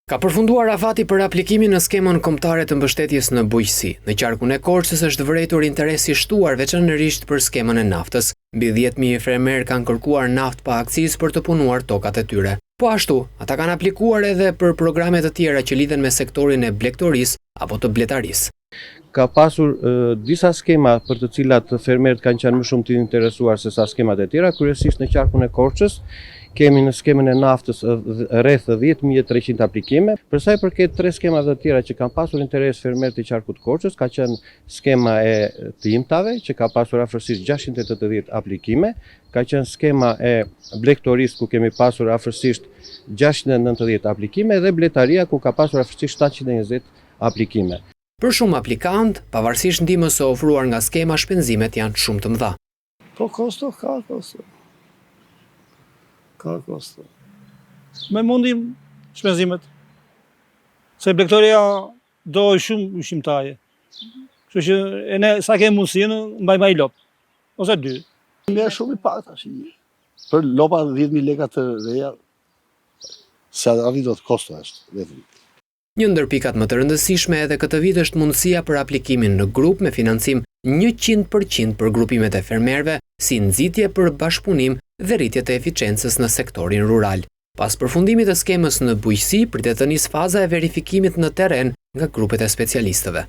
Ka përfunduar afati për aplikimin në skemën kombëtare të mbështetjes në bujqësi. Në qarkun e Korçës është vërejtur interes i shtuar veçanërisht për skemën e naftës. Mbi 10.000 fermerë kanë kërkuar naftë pa akcizë për të punuar tokat e tyre. Po ashtu, ata kanë aplikuar edhe për programe të tjera që lidhen me sektorin e blegtorisë apo të bletarisë. Ka pasur disa skema për të cilat fermerët kanë qenë më shumë të interesuar se sa skemat e tjera, kryesisht në qarkun e Korçës, kemi në skemën e naftës rreth 10.300 aplikime. Për sa i përket tre skemave të tjera që kanë pasur interes fermerët e qarkut të Korçës, ka qenë skema e të imtave që ka pasur afërsisht 680 aplikime, ka qenë skema e blegtorisë ku kemi pasur afërsisht 690 aplikime dhe bletaria ku ka pasur afërsisht 720 aplikime. Për shumë aplikantë, pavarësisht ndihmës së ofruar nga skema, shpenzimet janë shumë të mëdha. Po kosto, ka kosto. Ka kosto. Me mundim shpenzimet. Se blegtoria do shumë ushqimtaje. Kështu që e ne sa kemi mundësinë, mbajmë një lopë. Ose dy. Merr shumë i pak tash. Për lopa 10.000 leka të reja, se arri do të kosto është, vetëm. Një ndër pikat më të rëndësishme edhe këtë vit është mundësia për aplikimin në grup me financim 100% për grupimet e fermerëve si nxitje për bashkëpunim dhe rritje të eficiencës në sektorin rural. Pas përfundimit të skemës në bujqësi, pritet të nisë faza e verifikimit në terren nga grupet e specialistëve.